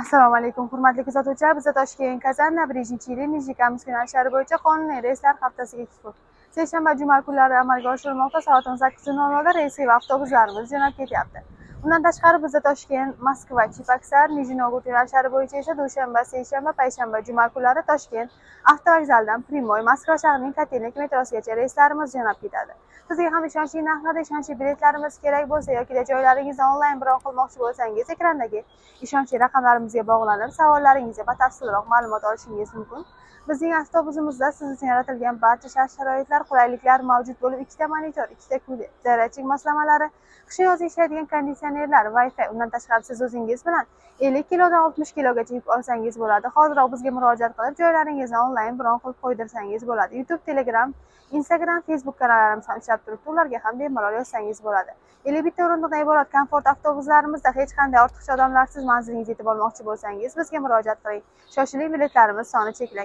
Assalomu alaykum, hurmatli kuzatuvchilar. Bizda Toshkent, Kazan, Набережные Челны, Nijnekamsk yo'nalishlari bo'yicha qonuniy reyslar haftasiga 2 kun. Seshanba, juma kunlari amalga oshirilmoqda. Soat 18:00 da reys va avtobuslarimiz jo'nab ketyapti. Undan tashqari bizda Toshkent, Moskva, Cheboksar, Nijniy Novgorod yo'nalishlari bo'yicha esa dushanba, seshanba, payshanba, juma kunlari Toshkent avtovokzalidan прямой Moskva shahrining Kotelnik metrosigacha reyslarimiz jo'nab ketadi. Sizga ham ishonchli narxlarda ishonchli biletlarimiz kerak bo'lsa yoki joylaringizni onlayn bron qilmoqchi bo'lsangiz, ekrandagi ishonchli raqamlarimizga bog'lanib, savollaringizga batafsilroq ma'lumot olishingiz mumkin. Bizning avtobusimizda siz uchun yaratilgan barcha shart-sharoitlar, qulayliklar mavjud bo'lib, 2 ta monitor, 2 ta kuler, moslamalari, qish yozi ishlaydigan konditsionerlar, Wi-Fi, undan tashqari siz o'zingiz bilan 50 kilodan 60 kilogacha yuk olsangiz bo'ladi. Hoziroq bizga murojaat qilib, joylaringizni onlayn bron qilib qo'ydirsangiz bo'ladi. YouTube, Telegram, Instagram, Facebook kanallarimiz ham ishlab turibdi. Ularga ham bemalol yozsangiz bo'ladi. 51 ta o'rindiqdan iborat komfort avtobuslarimizda hech qanday ortiqcha odamlarsiz manzilingizga yetib olmoqchi bo'lsangiz, bizga murojaat qiling. Shoshiling, biletlarimiz soni cheklangan.